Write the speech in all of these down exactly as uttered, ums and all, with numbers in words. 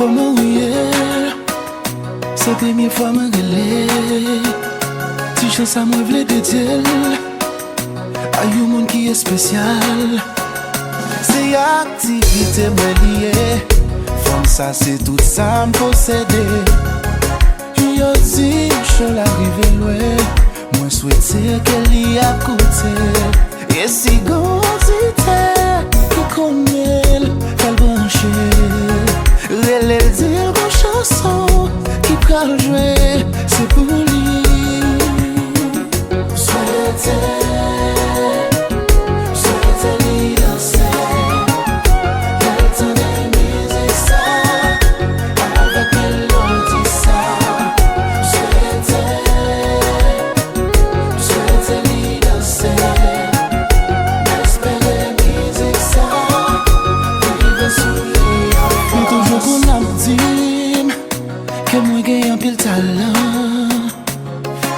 Kòman w ye? Se premye fwa mwen rele. Ti chans sa mwen vle dedye l a yon moun ki espesyal. Se aktivite mwen li ye. Fanm sa se tout sa m posede. Yo di cho la rive lwen. Mwen swete ke li ap koute. E si gon oditè ki konnen l, fè l branche. Rele l, di l gon chanson ki pral jwe, se pou li. Swete, swete li danse. Lè l tande mizik sa, avèk melodi sa. Swete, swete li danse. M espere mizik sa rive sou li anfòs. Li toujou konn ap di m ke mwen gen anpil talan.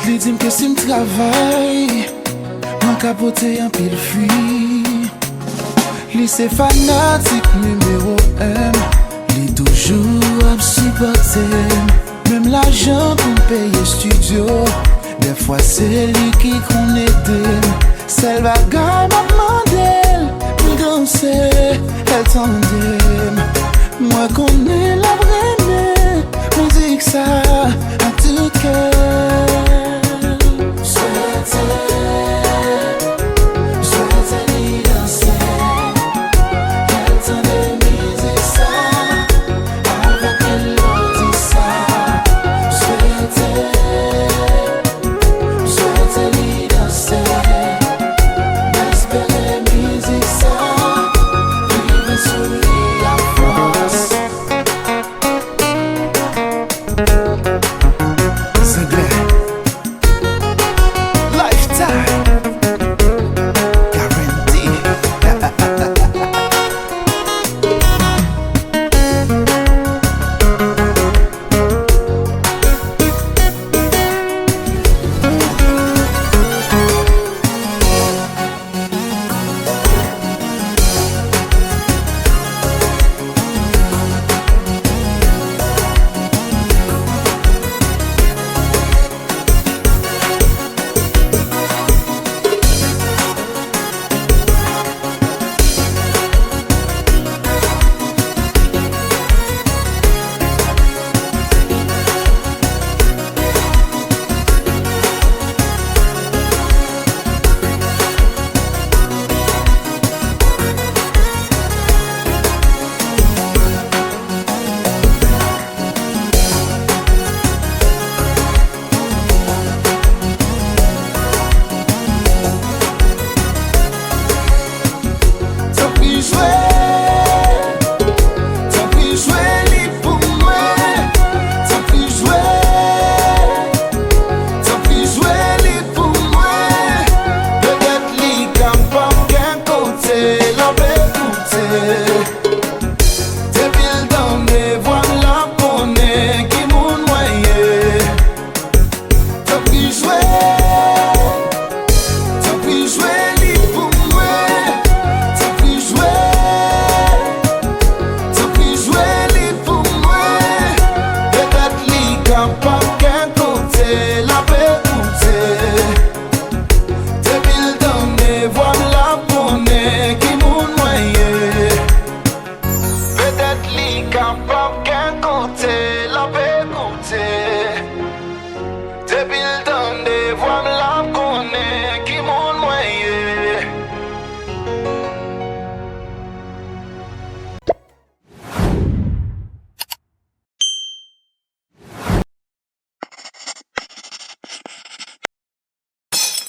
Li di m ke si m travay, mwen ka pote anpil fwi. Li se fanatik nimewo en, li toujou ap sipòte m. Menm lajan pou m peye estidyo, dèfwa se li ki konn ede m. Sèl bagay m ap mande l, pou l danse, lè l tande m. Mwen konnen l ap renmen mizik sa ak tout kè l. Swete, swete li danse, lè l tande mizik sa, avèk melodi sa. Swete, swete li danse, m espere mizik sa rive sou li ak fòs. Zenglen. Lifestyle. Guarantee. Tanpri jwe, tanpri jwe li pou mwen. Tanpri jwe, tanpri jwe li pou mwen. Petèt li kapab gen kote l ap ekoute. Depi l tande vwa m, l ap konnen ki moun mwen ye. Tanpri jwe, tanpri jwe li pou mwen. Tanpri jwe, tanpri jwe li pou mwen. Petèt li kapab gen kote l ap ekoute. Depi l tande vwa m, l ap konnen ki moun mwen ye. Petèt li kapab